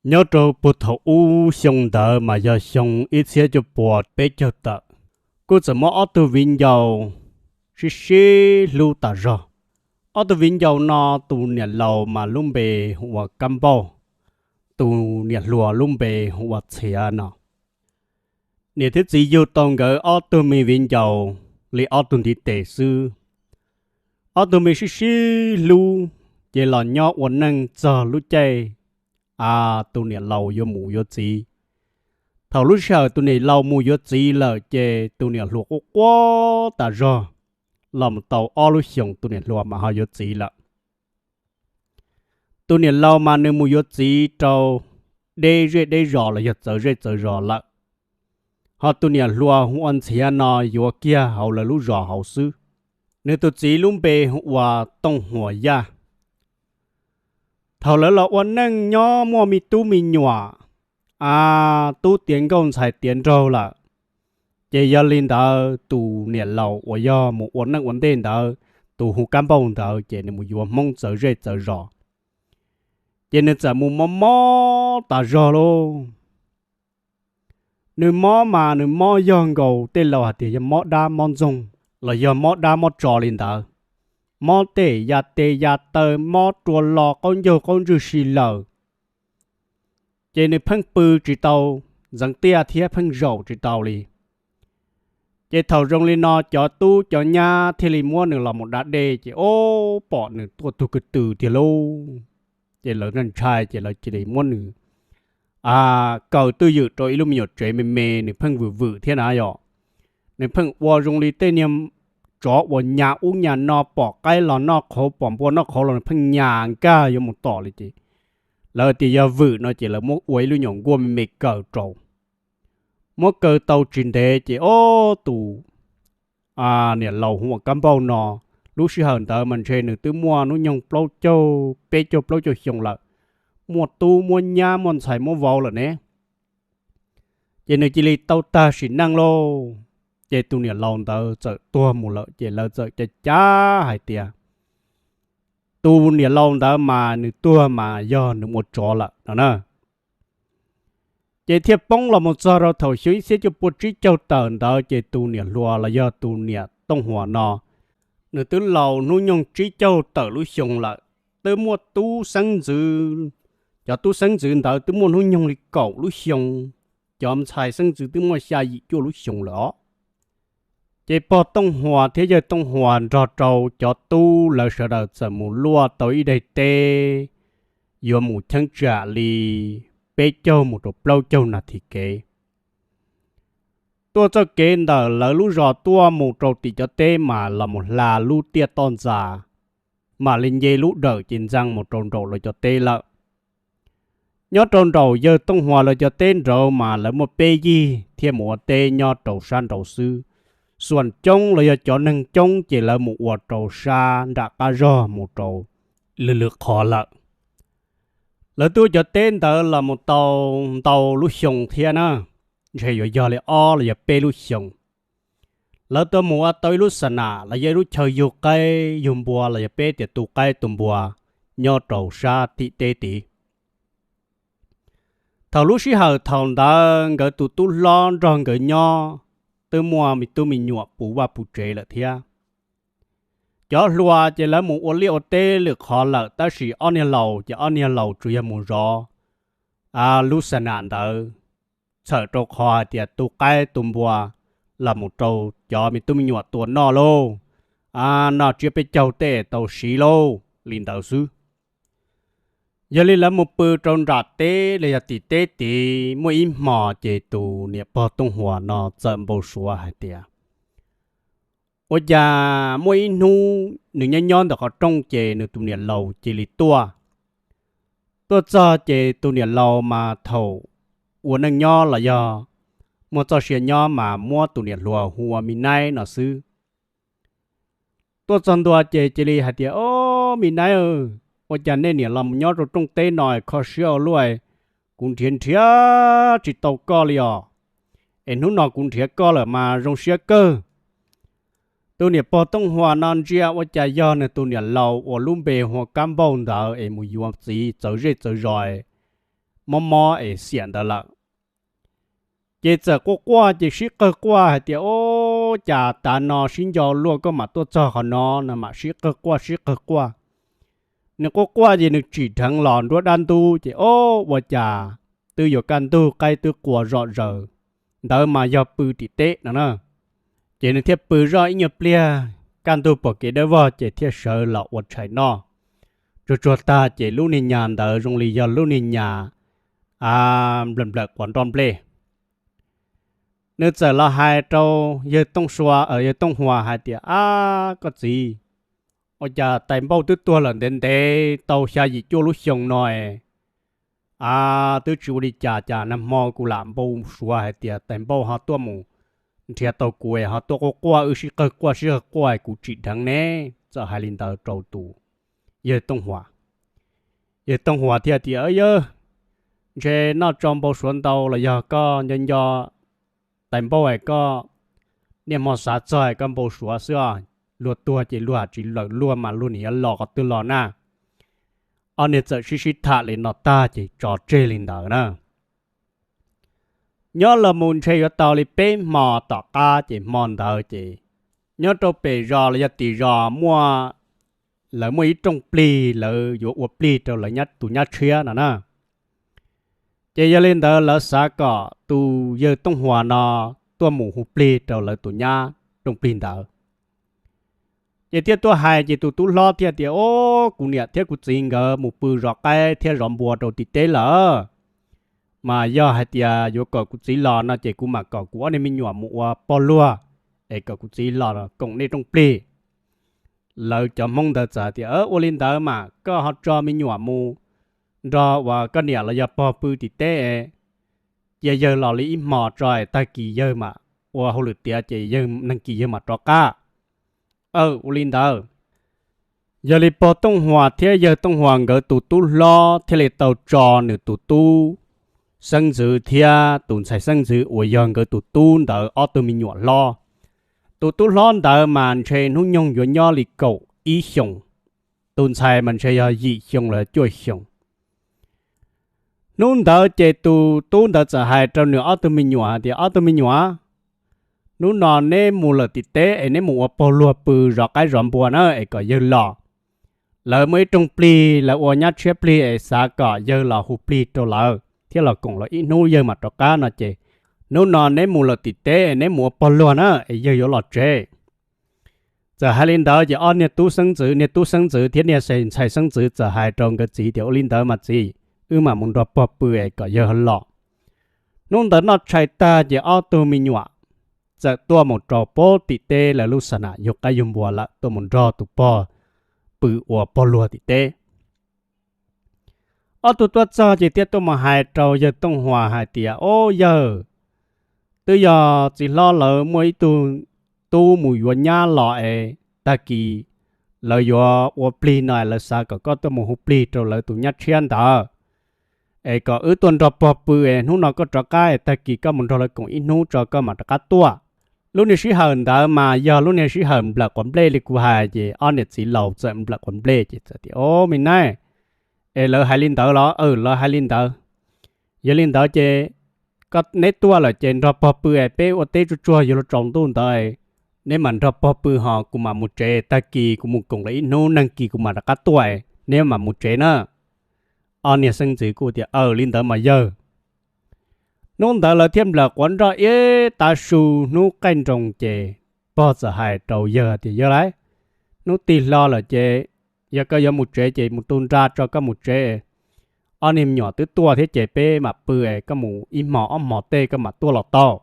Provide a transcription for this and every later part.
Nyob rau puag thaum ub xyoo ntawd mas yog xyoo ib txhiab cuaj puas peb caug tawm, kuj txawm muaj ob tug viv ncaus sib sib hlub tas zog. Ob tug viv ncaus no tus niam laus mas lub npe hu ua Kab Npauj, tus niam hluas lub npe hu ua Txhiav no. Niam thiab txiv yug tau nkawd ob tug me viv ncaus li ob tug ntiv tes xwb. Ob tug me sib sib hlub, ces los nyob ua neej txog lub caij a tus niam laus yuav mus yuav txiv. Thaum lub sij hawm tus niam laus mus yuav txiv lawm ces tus niam hluas quaj quaj tas zog, los mus tau ob lub xyoos tus niam hluas mas ho yuav txiv lawm. Tus niam laus mas nws mus yuav txiv rau deb zej deb zos los yog txawv zej txawv zos lawm, ho tus niam hluas hu ua Ntxhiav no yuav kiag hauv lawv lub zos hauv xwb. Nws tus txiv lub npe hu ua Tooj Huas Yaj. Thaum lawv los ua neej nyob muaj me tub me nyuam, a, tub tiav nkauj ntxhais tiav nraug lawm, ces yog li ntawd tus niam laus uas yog mus ua neej ua ntej ntawd, tus hu Kab Npauj ntawd ces nws mus yuav Hmoob txawv zej txawv zos, ces nws txawm mus mob mob tas zog lauj. Nws mob mas nws mob yog nkaus tej laus hais tias yog mob dab mob ntxoog los yog mob dab mob tsov li ntawd, mob tej ya tes ya taw, mob rua lo qaub ncaug qaub ntswg si lawm. Ces nws pheej pw tsis tau ntxeev tiaj thiab pheej zaum tsis tau li. Ces thaum zoo li no cov tub cov nyab thiaj li muab nws los mus da dej ces o, pom nws tuaj tug ko tw tiag lauj. Ces lawv ntshai ces lawv cia li muab nws a, kaw twj ywm rau ib lub me nyuam tsev me me, nws pheej vwm vwm thiab na yom. Nws pheej ua zoo li tej niag tsov uas nyas ub nyas no, pom qaib los noj qhauv pom npua noj qhauv los nws pheej nyas nkag yuav mus tom li ces lawv tias yog vwm no ces lawv muab ua ib lub nyuam nkuaj me me kaw rau. Muab kaw tau tsis ntev ces o, tus niam laus hu ua Kab Npauj no, lub sij hawm ntawd mas ntshe nws twb muaj hnub nyoog plaub caug peb caug plaub caug xyoo lawm, muaj tub muaj nyab muaj ntxhais muaj vauv lawm ne. Ces nws cia li tau tag sim neej lauj. Ces tus niam laus ntawd txawm tuag mus lawm ces lawv txawm cav cav hais tias tus niam laus ntawd mas nws tuag mas yog nws ua tsov lawm no na. Ces thiaj poob los mus txog rau thaum xyoo ib txhiab cuaj pua tsib caug tawm ntawd ces tus niam hluas los yog tus niam Tooj Huas no, nws twb laus hnub nyoog tsib caug tawm lub xyoo lawm, twb muaj tub xeeb ntxwv, cov tub xeeb ntxwv ntawd twb muaj hnub nyoog li kaum lub xyoo, cov ntxhais xeeb ntxwv twb muaj xya yim cuaj lub xyoo lawm os. Ces pog Tooj Huas thiab yawg Tooj Huas nrog rau cov tub lawv sawv daws txawm mus luaj tau ib daim teb, yuav mus cheeb tsam li peb caug mus rau plaub caug nas this kev. Tuaj txoj kev ntawm lawv lub zos tuaj mus rau tim cov teb mas los mus hla lub tiaj toj ntxas, mam li nce lub dawm ces ntxeev mus rau nraum lawv cov teb lawm. Nyob rau nraum yawg Tooj Huas lawv cov teb nraud mas lawv muaj peb yig thiaj mus ua teb nyob rau sab nraud xwb. Xuam coob los yog cov neeg coob ces lawv mus ua rau sab nram qab zog mus rau lwm lwm qhov lawm. Lawv tuaj cov teb ntawd los mus tau ntau lub xyoo thiab na, ntshe yuav yog li ob los yog peb lub xyoo. Lawv tuaj mus ua tau ib lub xa nam los yog ib lub chaw yug qaib yug npua los yog peb tias tu qaib tu npua nyob rau sab tim teb tid. Thaum lub sij hawm thaum ntawd nkawd tus tub hlob nrog nkawd nyob, twb muaj me tub me nyuam puv vaj puv tsev lawm thiab. Cov hluas ces lawv mus ua liaj ua teb lwm qhov lawm tab sis ob niag laus ces ob niag laus tsuas yog mus zov lub xa nam ntawd, txhawm rau qhov hais tias tu qaib tu npua los mus rau cov me tub me nyuam tua noj lauj, noj tsiab peb caug tej tau siv lauj li ntawd xwb. Yog li lawv mus pw rau nram teb los yog tim teb tid, muaj ib hmos ces tus niam pog Tooj Huas no txawm npau suav hais tias, ua cas muaj ib hnub nws nyob nyob ntawm qhov rooj ces nws tus niam laus cia li tuaj. Tuaj txog ces tus niam laus mas thaum ua neej nyob los yog muaj txoj sia nyob mas muab tus niam hluas hu ua Me Naib no xwb. Tuaj txog ntua ces cia li hais tias, O, Me Naib, ua cas nej niam los mus nyob rau rooj teb no kho siab ua luaj, kuv nrhiav nrhiav tsis tau koj li os, es hnub no kuv nrhiav koj lawm mas zoo siab kawg. Tus niam pog Tooj Huas no ntsia ua cas yog nws tus niam laus uas lub npe hu ua Kab Npauj ntawd es mus yuav txiv txawv zej txawv zos, mob mob es xiam ntawd lawm. Ces txawm quaj quaj ces sib qawg quaj hais tias, Ub, cas tav no sib nco luaj koj mam tuaj txog qhov no no mam sib qawg quaj sib qawg quaj. Nws quaj quaj ces nws tsim dheev los nruab dab ntub ces, Ob, ua cas twb yuav kaj ntug qaib twb qua zom zaws, ntawd mas yog pw tim teb no na. Ces nws thiaj pw zoj ib nyuag pliag, kaj ntug pom kev dawb vog ces thiaj sawv los ua tshais noj. Tsuag tsuag tag ces lub niag nyas ntawd zoo li yog lub niag nyas nplawm nplawm quav nroj nplej. Nws txawm los hais rau yawg Tooj Sua, yawg Tooj Huas hais tias, Ab, koj txiv, ua cas tais npauj twb tuag lawm ntev ntev tau xya yim cuaj lub xyoo no es, a, twb tsis ua li cas, cas nag hmo kuv lam npau suav hais tias tais npauj ho tuaj mus nrhiav tau kuv es ho tuaj quaj quaj, wb sib qawg quaj sib qawg quaj, kuv tsim dheev ne. Txawm hais li ntawd rau tus yawg Tooj Huas. Yawg Tooj Huas thiaj tias, Yawg, ntshe noj tso npau suav ntau los yog koj nco nco tais npauj es koj niaj hmo xav txog es koj npau suav xwb os. Luag tuag ces luag tsis lawm, luag mas luag nim yuav los qhov twg los na. Ob niag txawm sib sib tham li no tag ces tso tseg li ntawd na. Nyob los mus ntshe yuav tau li peb hmo tom qab ces hmo ntawd ces nyob rau pem zos los yog tim zos muaj, lawv muaj ib rooj plig, lawv yuav ua plig rau lawv tus nyab tshiab no na. Ces yog li ntawd lawv xav kom tus yawg Tooj Huas no tuaj mus hu plig rau lawv tus nyab rooj plig ntawd. Ces thiaj tuaj hais ces tus tub hlob thiaj tias, Ob, kuv niam thiab kuv txiv nkawd mus pw zov qaib thiab zov npua rau tim teb lawm, mas yog hais tias yuav kom kuv txiv los no ces kuv mam kom kuv ob niag me nyuam mus ua pog luag, es kom kuv txiv los koom nej rooj plig. Lawv cov Hmoob ntawd txawm tias, Ua li ntawd mas koj ho tso me nyuam mus nrog uas koj niam los yog pog pw tim teb es cia yawg los li ib hmos tso es tag kis yawg mam ua hauj lwm tiav ces yawg, nag kis yawg mam rov qab. Aw, ua li ntawd. Yog li pog Tooj Huas thiab yawg Tooj Huas nkawd tus tub hlob thiaj li tau tso nws tus tub xeeb ntxwv thiab tus ntxhais xeeb ntxwv uas yog nkawd tus tub ntawd ob tug me nyuam hlob. Tus tub hlob ntawd mas ntshe hnub nyoog yuav nyob li kaum ib xyoos, tus ntxhais mas ntshe yog yim xyoo los cuaj xyoos. Hnub ntawd ces tus tub ntawd txawm hais rau nws ob tug me nyuam hais tias, Ob tug me nyuam, hnub no neb mus lawm tim teb es neb mus ua pog luag pw zov qaib zov npua na es kom yawg los. Lawv muaj ib rooj plig, lawv ua nyab tshiab plig es xav kom yawg los hu plig rau lawv thiab los koom lawv ib hnub yawg mam rov qab no ces hnub no neb mus lawm tim teb es neb mus ua pog luag na es yawg yuav los tsev. Txawm hais li ntawd ces ob niag tub xeeb ntxwv, niag tub xeeb ntxwv thiab niag ntxhais xeeb ntxwv txawm hais rau nkawd txiv tias, Ua li ntawd mas txiv, wb mam mus nrog pog pw es kom yawg los. Hnub ntawd noj tshais tag ces ob tug me nyuam txawm tuaj mus rau pem tim teb lawv lub xa nam yug qaib yug npua lawm, tuaj mus nrog tus pog pw ua pog luag tim teb. Ob tug tuaj txog ces thiaj tuaj mus hais rau yawg Tooj Huas hais tias, Ob yawg, twb yog txiv hlob lawv muaj ib tug tub mus yuav nyab los es tag kis lawv yuav ua plig no es lawv xav kom koj tuaj mus hu plig rau lawv tus nyab tshiab ntawd es kom wb tuaj nrog pog pw es hnub no koj rov qab es tag kis koj mus nrog lawv koom ib hnub tso koj mam rov qab tuaj. Lub niag sij hawm ntawd mas yog lub niag sij hawm nplawm quav nplej li kuv hais ces ob niam txiv laus txawm nplawm quav nplej ces txawm tias, Ob me nab, es lawv hais li ntawd los? Aw, lawv hais li ntawd. Yog li ntawd ces neb tuaj lawm ces nrog pog pw es peb ua teb tsuag tsuag yuav luag tsaus ntuj ntawd, neb mam nrog pog pw ho kuv mam mus tsev, tag kis kuv mus koom lawv ib hnub, nag kis kuv mam rov qab tuaj, neb mam mus tsev na. Ob niag xeeb ntxwv kuj tias, Aw, li ntawd mas yawg. Hnub ntawd lawv thiaj nplawm quav nroj ib tav su, hnub qaij nroos ces pog txawm hais rau yawg tias, Yawg lauj, hnub tig hlo lawm ces yog koj yuav mus tsev ces mus tu nra tso koj mus tsev. Ob niag me nyuam twb tuaj thiab ces peb mam pw es koj mus ib hmos ob hmos tej koj mam tuaj los tau.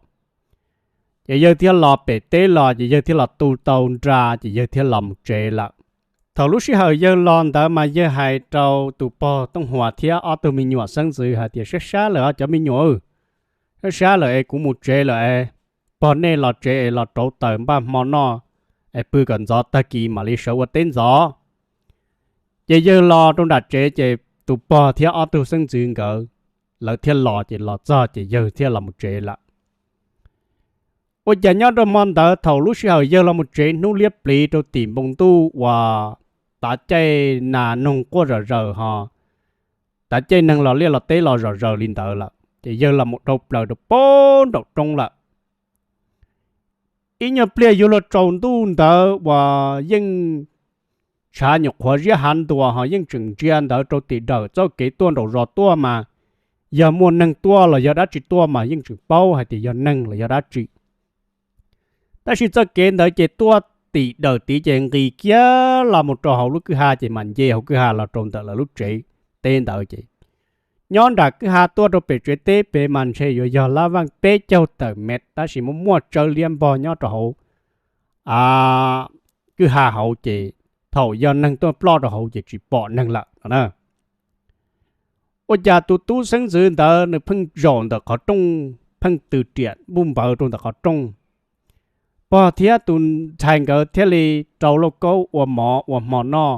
Ces yawg thiaj los pem teb los ces yawg thiaj los tu tau nra ces yawg thiaj los mus tsev lawm. Thaum lub sij hawm yawg los ntawd mas yawg hais rau tus pog Tooj Huas thiab ob tug me nyuam xeeb ntxwv hais tias, Sab sab lawm cov me nyuam, sab sab lawm es kuv mus tsev lawm es pog nej los tsev es los rauv taws npaj hmo noj es pw kom ntxov, tag kis mam li sawv ua teb ntxov. Ces yawg los rau nram tsev ces tus pog thiab ob tug xeeb ntxwv nkawd lawv thiaj los, ces los txog ces yawg thiaj los mus tsev lawm. Ua cas nyob rau hmo ntawd thaum lub sij hawm yawg los mus tsev hnub liab pliv rau tim npoo ntuj uas tav caij nas noog quaj zom zaws ho tav caij neeg los liaj los teb los zom zaws li ntawd lawm ces yawg los mus dhau plaws rau pem nraum roob lawm. Ib nyuag pliag yuav luag tsaus ntuj ntawd uas yeej tshav nyuam qhuav ziab hav ntuas ho yeej tseem ntsia ntawd rau tim dawm txoj kev tuaj nraum zos tuaj mas, yog muaj neeg tuaj los yog dab tsi tuaj mas yeej tseem paub hais tias yog neeg los yog dab tsi. Tab sis txoj kev ntawd ces tuaj tim dawm tid ces nqis kiag los mus rau hauv lub kwj ha ces mam nce hauv kwj ha los rau ntawm lawv lub tsev teb ntawd ces, nyob nram kwj ha tuaj rau pem tsev teb pem mas ntshe yuav yog lab vaj peb caug tawm mev tab sis muaj muaj tsawb liab npog nyob rau hauv kwj ha hauv ces thaum yog neeg tuaj ploj rau hauv ces tsis pom neeg lawm no na. Ua cas tus tub xeeb ntxwv ntawd nws pheej zaum ntawm qhov rooj pheej tws riam npuj npawv rau ntawm qhov rooj, pog thiab tus ntxhais nkawd thiaj li rau lauj kaub ua mov ua hmo noj.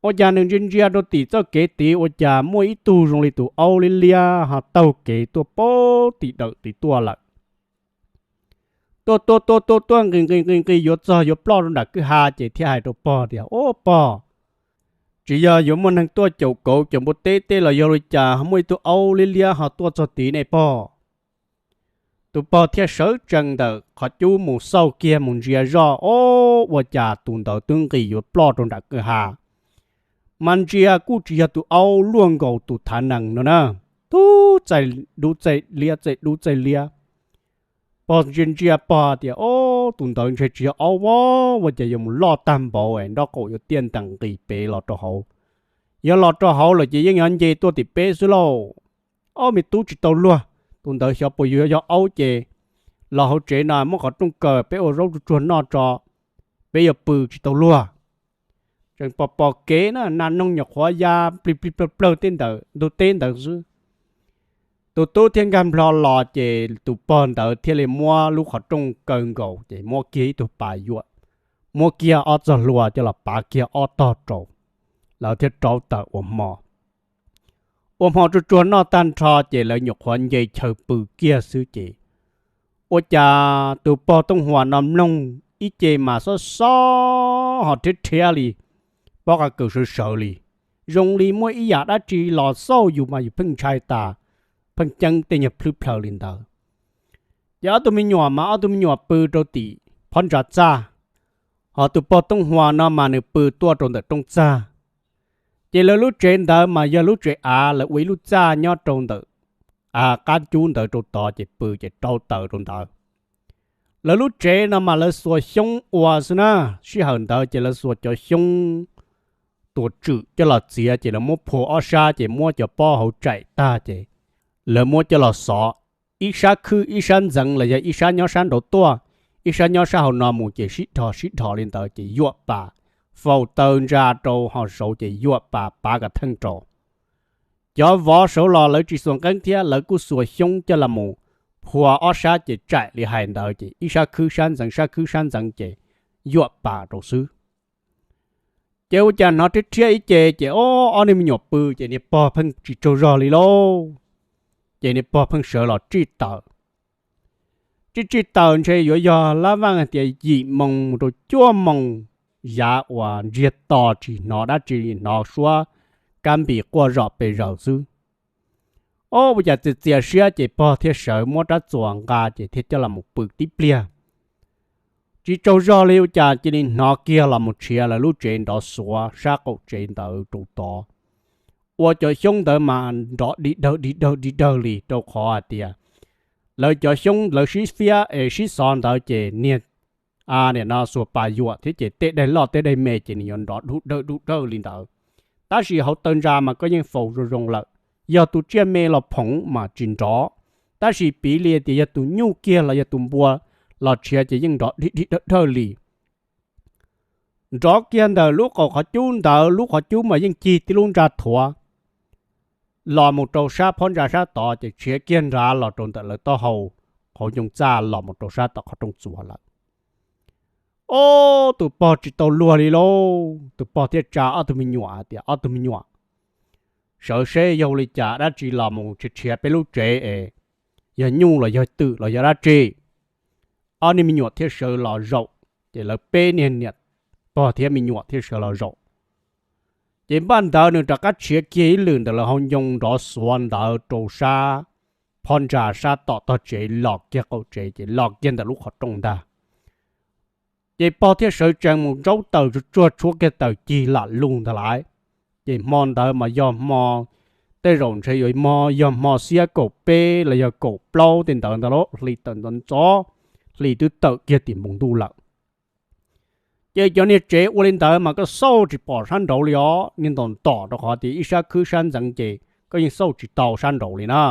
Ua cas nws ntsia ntsia rau tim txoj kev tid ua cas muaj ib tug zoo li tus aub liab liab ho taug kev tuaj pem tim dawm tid tuaj lawm. Tuaj tuaj tuaj tuaj tuaj nqis nqis nqis nqis yuav txog yuav ploj rau nram kwj ha ces thiaj hais rau pog tias, Ub pog, tsis yog yuav muaj neeg tuaj caum kauv caum npua teb tej los yog li cas ho muaj ib tug aub liab liab ho tuaj txog tid ne pog? Tus pog thiaj sawv tsees ntawm qhov cub mus xauj kiag mus ntsia zoj, ob, ua cas tus ntawd twb nqis yuav ploj rau nram kwj ha, mas ntsia kuj tsis yog tus aub, luaj nkaus tus thav nees no na, tub txaij dub txaij liab txaij dub txaij liab. Pog ntsia ntsia pog tias, Ob, tus ntawd ntshe tsis yog aub, ua cas yuav mus loj tag npaum nraub qaum yuav tiaj ntees nqis pem los rau hauv. Yog los rau hauv lawm ces yeej yuav nce tuaj tim peb xwb lauj. Ob, me tub tsis tau luag, tus ntawd xyov puas yuav yog aub ces los hauv tsev no muab qhov rooj kaw peb ua zaub tsuag tsuag noj tso, peb yuav pw tsis tau luag. Tseem pom pom kev na, nas noog nyuam qhuav ya plig plig plawg plawg tej ntawm ntug teb ntawd xwb. Tus tub thiaj nkag nplho los ces tus pog ntawd thiaj li muab lub qhov rooj kaw nkaus ces muab kiag ib tug pas yuam, muab kiag ob txog hlua coj los pav kiag ob tog rau, lawv thiaj rauv taws ua hmo. Ua hmo tsuag tsuag noj tag nrho ces lawv nyuam qhuav nce chaw pw kiag xwb ces ua cas tus pog Tooj Huas no mloog ib ce mas xob xob ho rhiab rhiab li, pob qa kaws sawv sawv li, zoo li muaj ib yam dab tsi los xauj yus mas yus pheej ntshai tas, pheej ceeb tej nyuag plhwb plhaws li ntawd. Ces ob tug me nyuam mas ob tug me nyuam pw rau tim phab ntsa txaj, ho tus pog Tooj Huas no mas nws pw tuaj rau ntawm rooj txag. Ces lawv lub tsev ntawd mas yog lub tsev av, lawv ua ib lub txaj nyob rau ntawm qab cub ntawd rau tod ces pw ces rauv taws rau ntawd. Lawv lub tsev no mas lawv xuas xyoob ua xwb na, sij hawm ntawd ces lawv xuas cov xyoob tuam tswm coj los txiav ces lawv muab phua ob sab ces muab cov pob hauv tsaim tag ces lawv muab coj los xov, ib sab khwb ib sab ntxeev los yog ib sab nyob sab nraud tuaj, ib sab nyob sab hauv no mus ces sib dhos sib dhos li ntawd ces yuam pas, faus taw ntsa rau ho saud ces yuam pas pav kom theej rau. Cov vov saud los lawv tsis xuas nqeeb thiab, lawv kuj xuas xyoob coj los mus phua ob sab ces tsaim li hais ntawd ces ib sab khwb sab ntxeev sab khwb sab ntxeev ces yuam pas rau xwb. Ces ua cas hnov rhiab rhiab ib ce ces ob, ob niag me nyuam pw ces niag pog pheej tsis tsaug zog li lauj. Ces niag pog pheej sawv los tsij taws. Tsij tsij taws ntshe yuav yog lab vaj hais tias yim moos mus rau cuaj moos yav uas ntsiag to tsis hnov dab tsi, hnov suab kab npis quaj zom pes zaws xwb. Ob, ua cas txias txias siab ces pog thiaj sawv muab rab txuas nqa ces thiaj coj los mus pw tib pliag. Tsis tsaug zog li ua cas cia li hnov kiag los mus tshiav lawv lub tsev nrov xuav sab qaum tsev ntawd rau tod, ua cov xyoob ntawd mas nrov dig dawg dig dawg dig dawg li rau qhov hais tias lawv cov xyoob lawv sib fiab es sib xov ntawd ces niag, niam no xuas pas yuam thiab ces tej daim loj tej daim me ces nws yuav nrov dub dawg dub dawg li ntawd. Tab sis hauv taw ntsa mas koj yeej faus zoo zoo lawm, yog tus tsiaj me los phoom mas tsis nrov, tab sis piv li tias yog tus nyuj kiag los yog tus npua los tshiav ces yeej nrov dig dig dawg dawg li. Nrov kiag ntawm lub qaum qhov cub ntawd, lub qhov cub mas yeej cig tib lub ntsa thuav los mus rau sab phab ntsa sab tod ces tshiav kiag nrad los rau ntawm lawv taub hau qhov ncoo txaj los mus rau sab tom qhov rooj txuas lawm. Ob, tus pog tsis tau luag li lauj, tus pog thiaj tsa ob tug me nyuam hais tias, Ob tug me nyuam, sawv seb yog li cas dab tsi los mus tshiav tshiav peb lub tsev es, yog nyuj los yog twm los yog dab tsi? Ob niag me nyuam thiaj sawv los zaum, ces lawv peb niag niam pog thiab me nyuam thiaj sawv los zaum. Ces npaj ntawd nws rov qab tshiav kiag ib lwm ntawm lawv hauv ncoo nrov xuav ntawd rau sab phab ntsa sab tom tog tsev los kiag qaum tsev ces los kiag ntawm lub qhov rooj ntag. Ces pog thiaj sawv tsees mus ntsaub taws tsuag tsuag tshuab kiag taws cig lam lug ntag lauj. Ces hmo ntawd mas yog hmo, tej zaum ntshe yuav yog hmo xiab kaum peb los yog kaum plaub tej ntawd ntag lauj, hli tawm ntxov ntxov, hli twb tawm kiag tim npoo ntuj lawm. Ces cov niag tsev ua li ntawd mas koj xauj tsis pom sab nraud li os, niag ntom ntom rau qhov tias ib sab khwb sab ntxeev ces koj yeej xauj tsis tau sab nraud li na.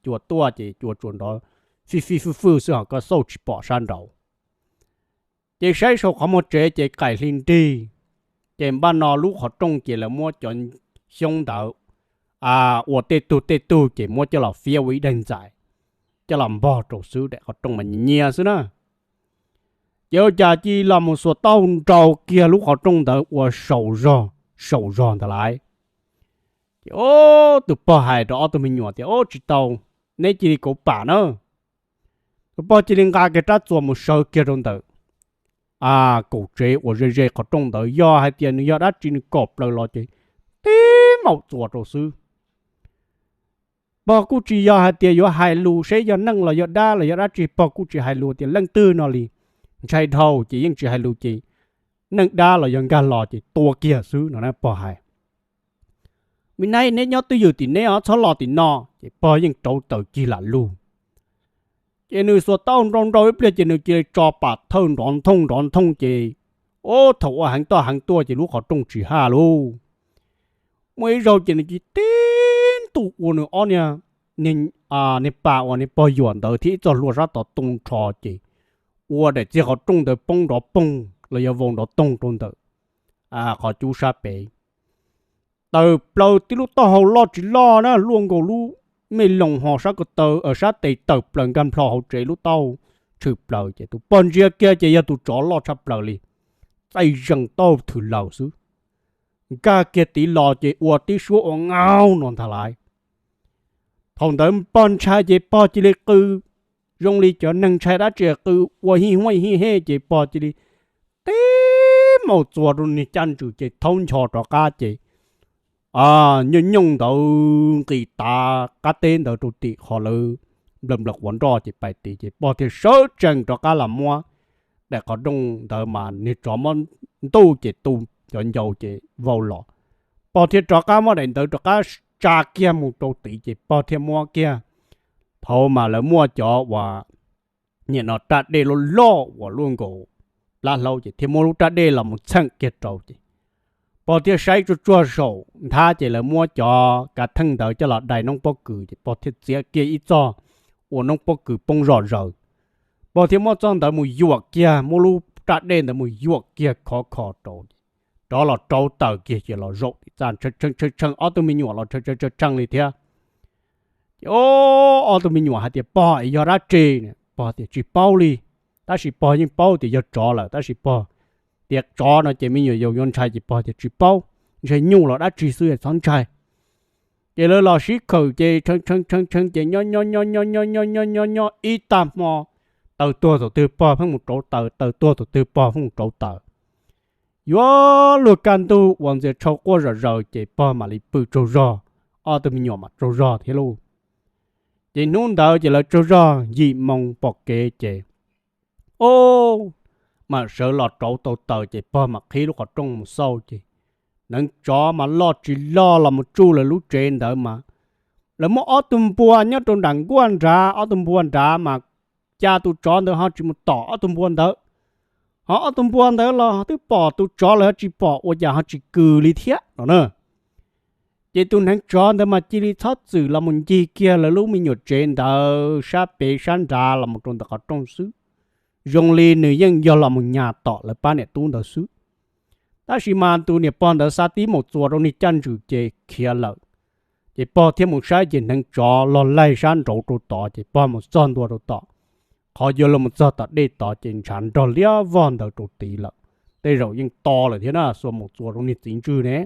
Cua tuaj ces cua tsuas nrov fij fij fwj fwj xwb ho koj xauj tsis pom sab nraud. Ces saib saum qhov muag tsev ces qaim hli nrig, ces npaj no lub qhov rooj ces lawv muab cov xyoob ntawd ua tej tug tej tug ces muab coj los fiab ua ib daim ntxais, coj los npog rau xwb, daim qhov rooj mas nyias nyias xwb na. Ces ua cas cia li los mus xuas taub hau nrau kiag lub qhov rooj ntawd ua saum zog saum zog ntawd lauj. Ces tus pog hais rau ob tug me nyuam tias, Ub, tsis tau, neb cia li kauv pam na. Tus pog cia li nqa kiag rab txuas mus sawv kiag rau ntawm kaum tsev uas ze ze qhov rooj ntawd, yog hais tias nws yog dab tsi nws kom plaws los ces tib maum txuas rau xwb. Pog kuj tsis yog hais tias yuav hais lus seb yog neeg los yog dab los yog dab tsi, pog kuj tsis hais lus tias leej twg no li, ntshai dhau ces yeej tsis hais lus ces neeg dab los yog nkag los ces tua kiag xwb no na pog hais. Me nab, neb nyob twj ywm tim neb os, txhob los tim no. Ces pog yeej rauv taws cig lam lug. Ces nws xuas taub hau nrau nrau ib pliag ces nws cia li tso pam thawj nrov nthooj nrov nthooj ces, ub, thaum ua heev toj heev tuaj ces lub qhov rooj tsis haj lauj. Muaj ib zaug ces nws cia li tib ntuj ua nws ob niag, niag pas uas niag pog yuam ntawd thiab ib txoj hlua sab tod tu nrho ces ua daim txiag qhov rooj ntawd poob nrov poog los yog vau nrov toog rau ntawm qhov cub sab pem. Tawm plaws tib lub taub hau loj tsis loj na, luaj nkaus lub me loos ho sab ko taw, sab tes tawm plaws nkag nplho hauv tsev lub taub hau tshwm plaws ces tus pog ntsia kiag ces yog tus tsov loj tshaj plaws li, txaij zees taub hau thwm laws xwb. Nkag kiag tid los ces ua tib suab ua ngaub no ntag lauj. Thaum ntawd pog ntshai ces pog cia li qw zoo li cov neeg ntshai dab tsi qw ua hij huaj hij hej ces pog cia li tib maum txuas rau niag caj ntswg ces thaub ncho rov qab ces nyooj nyooj ntawd nqis tav qab teb ntawd rau tim qhov lawv nplawm nplawm quav nroj ces pais tid ces pog thiaj sawv tsees rov qab los muab daim qhov rooj ntawd mas niag tsov muab ntuj ces tu cov ncau ces vau los. Pog thiaj rov qab muab daim ntawd rov qab tsa kiag mus rau tid ces pog thiaj muab kiag thaum mas lawv muaj cov uas nim no raj dej loj loj uas luaj nkaus plab hlaub ces thiaj muab lub raj dej los mus txheem kiag rau ces pog thiaj saib tsuag tsuag saum nthab ces lawv muab cov kav theej ntawd coj los dai noob pob kws ces pog thiaj txiav kiag ib txoj ua noob pob kws poob zom zaws. Pog thiaj muab txoj ntawd mus yuam kiag, muab lub raj dej ntawd mus yuam kiag khov kho rau ces rov los rauv taws kiag ces los zaum tim txaj tshee tshee ob tug me nyuam los tshee tshee li thiab. Ces ob tug me nyuam hais tias, Pog, es yog dab tsi? Pog tias tsis paub li, tab sis pog yeej paub tias yog tsov lawm tab sis pog tias tsov no ces me nyuam yaus yuav ntshai ces pog tias tsis paub, ntshe nyuj los dab tsi xwb txhob ntshai. Ces lawv los sib khawm ces tshee tshee tshee ces nyob nyob nyob nyob nyob nyob nyob nyob ib tag hmo, taws tuag thaum twg pog pheej mus rauv taws, taws tuag thaum twg pog pheej mus rauv taws. Yuav luag kaj ntug uas ntxias tshau quaj zom zaws ces pog mam li pw tsaug zog, ob tug me nyuam mam tsaug zog thiab lauj. Ces hnub ntawd ces lawv tsaug zog yim moo pom kev ces, o, mam sawv los rauv tau taws ces pog mam qhib lub qhov rooj mus xauj ces neev tsov mas loj tsis loj los mus tsuj lawv lub tsev ntawd mas lawv muaj ob tug npua nyob rau nram nkuaj nrad, ob tug npua nrad mas cas tus tsov ntawd ho tsis mus tom ob tug npua ntawd, ho ob tug npua ntawd los twb pom tus tsov lawm ho tsis pom ua cas ho tsis kws li thiab no na. Ces tus neev tsov ntawd mas cia li txhob txwm los mus ncig kiag lawv lub me nyuam tsev ntawd sab pem sab nrad los mus rau ntawm qhov rooj xwb, zoo li nws yeej yog los mus nyas tom lawv pab niam tub ntawd xwb. Tab sis mas tus niam pog ntawd xa tib maum txuas rau niag caj ntswg ces khiav lawm. Ces pog thiaj mus saib ces neev tsov log laig sab nraud rau tod ces pog mus txog ntua rau tom qhov yuav los mus txog tom dej tod ces ntshav nrog liab vog ntawd rau tid lawm. Tej zaum yeej to lawm thiab na, xuas maum txuas rau niag txiv ntswg ne.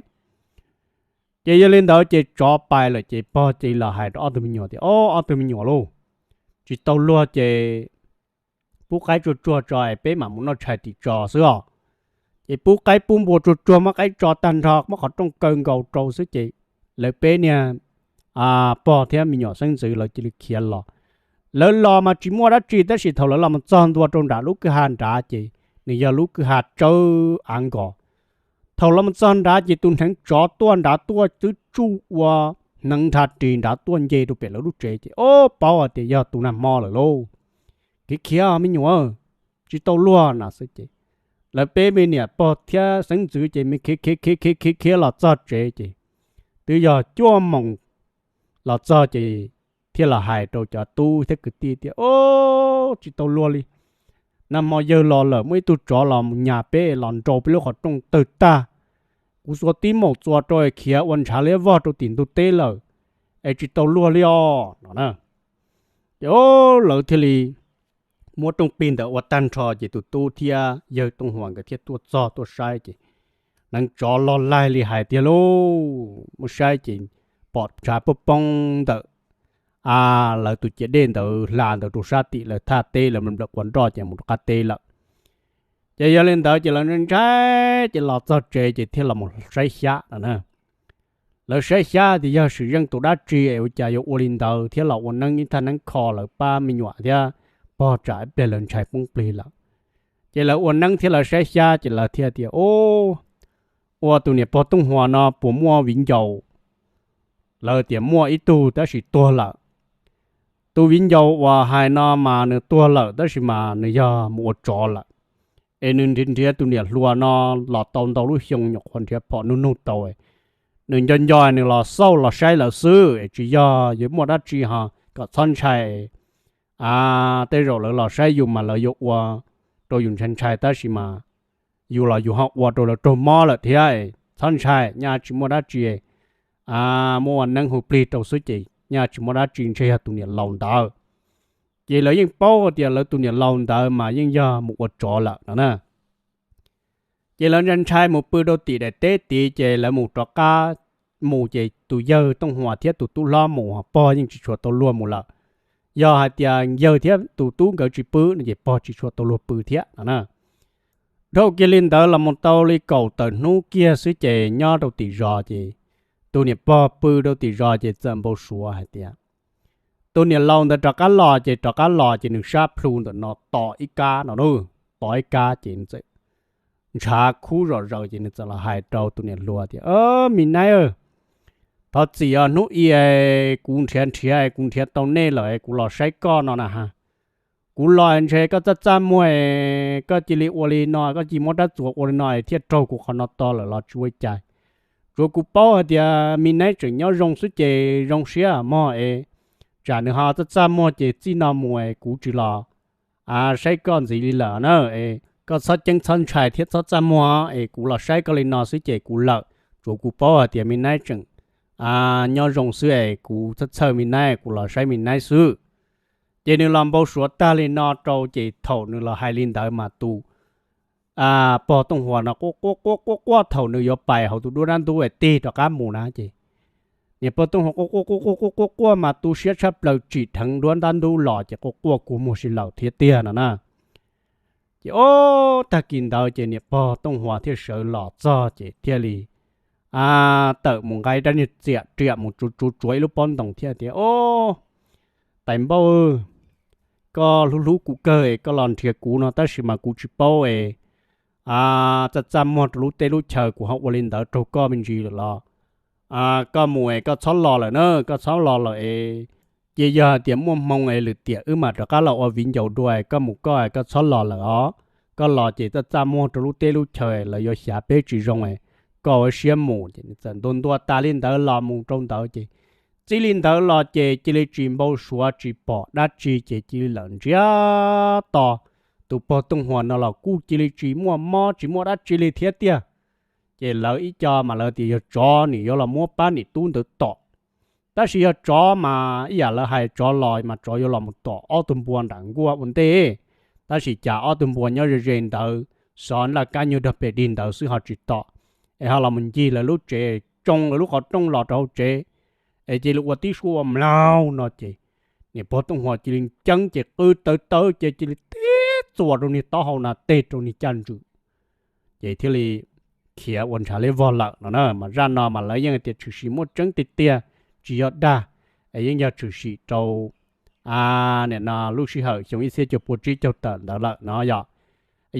Ces yog li ntawd ces tsov pais lawm ces pog cia li los hais rau ob tug me nyuam tias, O, ob tug me nyuam lauj, tsis tau luag ces pub qaib tsuag tsuag tso es peb mam mus noj tshais tim tso xwb os. Ces pub qaib pub npua tsuag tsuag, muab qaib tso tag nrho, muab qhov rooj kaw nkaus rau xwb ces lawv peb niag pog thiab me nyuam xeeb ntxwv lawv cia li khiav los. Lawv los mas tsis muaj dab tsi, tab sis thaum lawv los mus txog ntua rau nram lub kwj ha nrad ces nws yog lub kwj ha tsawb av nkos. Thaum los mus txog nrad ces tus hneev tsov tuaj nrad tuaj twb tsuj ua hneev nrha ris nrad tuaj nce rau pem lawv lub tsev ces o, paub hais tias yog tus nag hmo lawm lauj. Khiav khiav me nyuam, tsis tau luag na xwb ces lawv peb me niam pog thiab xeeb ntxwv ces me khiav khiav khiav khiav khiav khiav los txog tsev ces twb yog cuaj moos los txog ces thiaj los hais rau cov tub thiab kwv tij tias, o, tsis tau luag li. Nag hmo yawg los lawm, muaj ib tug tsov los mus nyas peb los nrau peb lub qhov rooj tawg tag. Kuv xuas tib maum txuas rau es khiav ua ntshav liab vog rau tim ntug teb lawm, es tsis tau luag li os no na. Ces o, lawv thiaj li muab rooj pig ntawd ua tag nrho ces tus tub thiab yawg Tooj Huas nkawd thiaj tuaj txog tuaj saib ces hneev tsov loj laig li hais tiag lauj. Muab saib ces pom tshav poob poob ntawm a, lawv tus ciav dej ntawd hla ntawd rau sab tim lawv thaj teb, lawv nplawm quas nroj ces mus rau qab teb lawm. Ces yog li ntawd ces lawv ntshai ntshai ces los txog tsev ces thiaj los mus saib xyab no na. Lawv saib xyab tias yog sim zeej tus dab tsi es ua cas yuav ua li ntawd thiab los ua neeb ib thaj neeb kho lawv pab me nyuam thiab pog tsam ib pliag lawv ntshai poob plig lawm. Ces lawv ua neeb thiab lawv saib xyab ces lawv thiaj tias, o, ua tus niam pog Tooj Huas no puas muaj viv ncaus? Lawv tias muaj ib tug tab sis tuag lawm. Tus viv ncaus uas hais no mas nws tuag lawm tab sis mas nws yog mus ua tsov lawm. Es nws nrhiav nrhiav tus niam hluas no los tau ntau lub xyoo, nyuam qhuav nrhiav phom nug nug tau. Nws nco nco nws los xauj los saib lawv xwb es tsis yog yuav muaj dab tsi ho kom txhob ntshai. A, tej zaum lawv los saib yus mas lawv yuav ua rau yus ntshai ntshai tab sis mas yus los yus ho ua rau lawv raug mob lawm thiab. Txhob ntshai, nyaj tsis muaj dab tsi. A, muab ua neeb hu plig rau xwb ces nyaj tsis muaj dab tsi, ntshe yog tus niam laus ntawd. Ces lawv yeej paub tias lawv tus niam laus ntawd mas yeej yog mus ua tsov lawm no na. Ces lawv ntshai ntshai mus pw rau tim daim teb tid ces lawv mus rov qab mus ces tus yawg Tooj Huas thiab tus tub hlob mus, pog yeej tsis tshua tau luag mus lawm. Yog hais tias yawg thiab tus tub nkawd tsis pw no ces pog tsis tshua tau luag pw thiab no na. Dhau kiag li ntawd los mus tau li kaum tawm hnub kiag xwb ces nyob rau tim zos ces tus niam pog pw rau tim zos ces txawm npau suav hais tias tus niam laus ntawd rov qab los ces rov qab los ces nws sab plhu ntawm no to ib kab no, to ib kab ces ntshav khub zom zaws ces nws txawm los hais rau tus niam hluas tias, me nab, thov txim os, hnub i kuv nrhiav nrhiav kuv nrhiav tau nej lawm kuv los saib koj no na ha. Kuv los ntshe koj txaj txaj muag, koj cia li ua li no, koj cia li muab rab txuas ua li no es thiaj raug kuv qhov no to lawm los tsis ua cas. Tsuav kuv paub hais tias me nab tseem nyob zoo xwb ces zoo siab mog es, tsam nws ho txaj txaj muag ces txij no mus es kuv tsis los saib koj ntxiv li lawm na. Koj txhob ceeb txhob ntshai thiab txhob txaj muag es kuv los saib koj li no xwb ces kuv lawm. Tsuav kuv paub hais tias me nab tseem nyob zoo xwb es kuv txhawj txhawj me nab, kuv los saib me nab xwb. Ces nws los npau suav tag li no rau ces thaum nws los hais li ntawd mas tus pog Tooj Huas no quaj quaj quaj quaj quaj thaum nws yuav pais hauv tus duab ntab ntub es tig rov qab mus na ces niam pog Tooj Huas quaj quaj quaj quaj quaj quaj mas tu siab tshaj plaws tsim dheev duab ntab ntub los ces quaj quaj kua muag si lawm thiab tiag no na. Ces ob tag kis ntawd ces niam pog Tooj Huas thiaj sawv los txog ces thiaj li tawm mus nqa ib rab niag txiam riam mus tsuav tsuav tsuav ib lub pob ntoos thiaj tias, Tais npauj, koj hlub hlub kuv kawg es koj los nrhiav kuv no tab sis mas kuv tsis paub es txaj txaj muag rau lub teb lub chaw kuv ho ua li ntawd raug koj me ntsis lawm los koj mus es koj txhob los lawm na, koj txhob los lawm es cia yog hais tias muaj hmoo es lwm tiam wb mam rov qab los ua viv ncaus dua es koj mus koj es koj txhob los lawm os. Koj los ces txaj txaj muag rau lub teb lub chaw lawv yuav xyav peb tsis zoo es koj ua siab mus. Ces nws txawm ntuas ntuas tas li ntawd los mus rau ntawd ces txij li ntawd los ces cia li tsis npau suav tsis pom dab tsi ces cia li lawm ntsiag to. Tus pog Tooj Huas no los kuj cia li tsis muaj mob tsis muaj dab tsi li thiab tiag. Ces lawv ib co mas lawv tias yog tsov nim yuav los muab pab niam tub ntawd tom. Tab sis yog tsov mas ib yam lawv hais tsov los mas tsov yuav los mus tom ob tug npua nram nkuaj ua ntej. Tab sis cas ob tug npua nyob ze ze ntawd, xov laj kab nyuag dog pes dig ntawd xwb ho tsis tom, es ho los mus ncig lawv lub tsev, tsoo lawv lub qhov rooj los rau hauv tsev, es cia li ua tib suab ua mlaug no ces niam pog Tooj Huas cia li ceeb ces qw tawv tawv ces cia li tib txuas rau niag taub hau na teg rau niag caj ntswg. ces thiaj li khiav ua ntshav liab vog lawm no na. Mas zaj no mas lawv yeej hais tias tshwm sim muaj tseeb tiag tiag, tsis yog dag, es yeej yog tshwm sim rau, a, nim no lub sij hawm xyoo ib txhiab cuaj pua tsib caug tawm ntawd lawm no yom.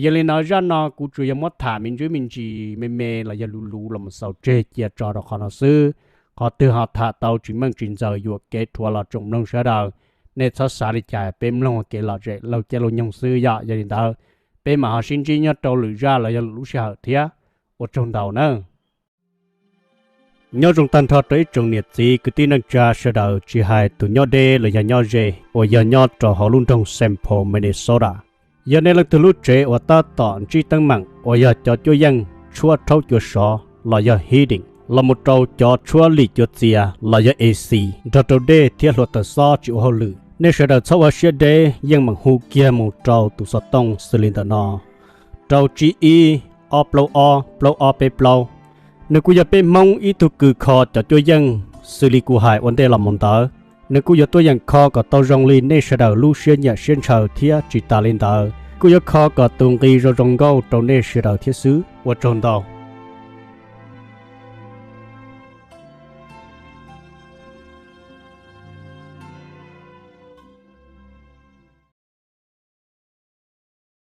Yog li no zaj no kuv tsuas yog muab tham me ntsis me ntsis me me los yog luv luv los mus xaus tseg cia tso rau qhov no xwb. Qhov twg ho tham tau tsis meej tsis ntxaws yuam kev rhuav los tsoom mloog sawv daws, nej txhob xav li cas, peb mloog ua kev lom zem laug caij laug nyoog xwb yom. Yog li ntawd, peb mam ho sib ntsib nyob rau lwm zaj los yog lwm lub sij hawm thiab. Ua tsaug ntau nawb. Nyob zoo tag nrho rau ib tsoom niam txiv kwv tij neej tsa sawv daws, tsis hais tus nyob deb los yog nyob ze uas yog nyob rau hauv lub nroog Saint Paul, Minnesota. Yog nej leej twg lub tsev uas tab tom ntsib teeb meem uas yog cov cuab yeej tshuab rhaub cua sov los yog heating, los mus rau cov tshuab lim cua txias los yog A C, nrog rau dej thiab hluav taws xob tsis ua hauj lwm, nej sawv daws txhob ua siab deb, yeej meem hu kiag mus rau tus xov tooj xws li ntawm no: rau tsib ib, ob plaub ob, plaub ob peb plaub. Nws kuj yog peb Hmoob ib tug kws kho cov cuab yeej xws li kuv hais ua ntej los mus ntawd. Nws kuj yuav tuaj yeem kho kom tau zoo li nej sawv daws lub siab nyiam siab ntshaw thiab tsis tas li ntawd, kuj yuav kho kom tus nqi zoo zoo nkauj rau nej sawv daws thiab xwb. Ua tsaug ntau.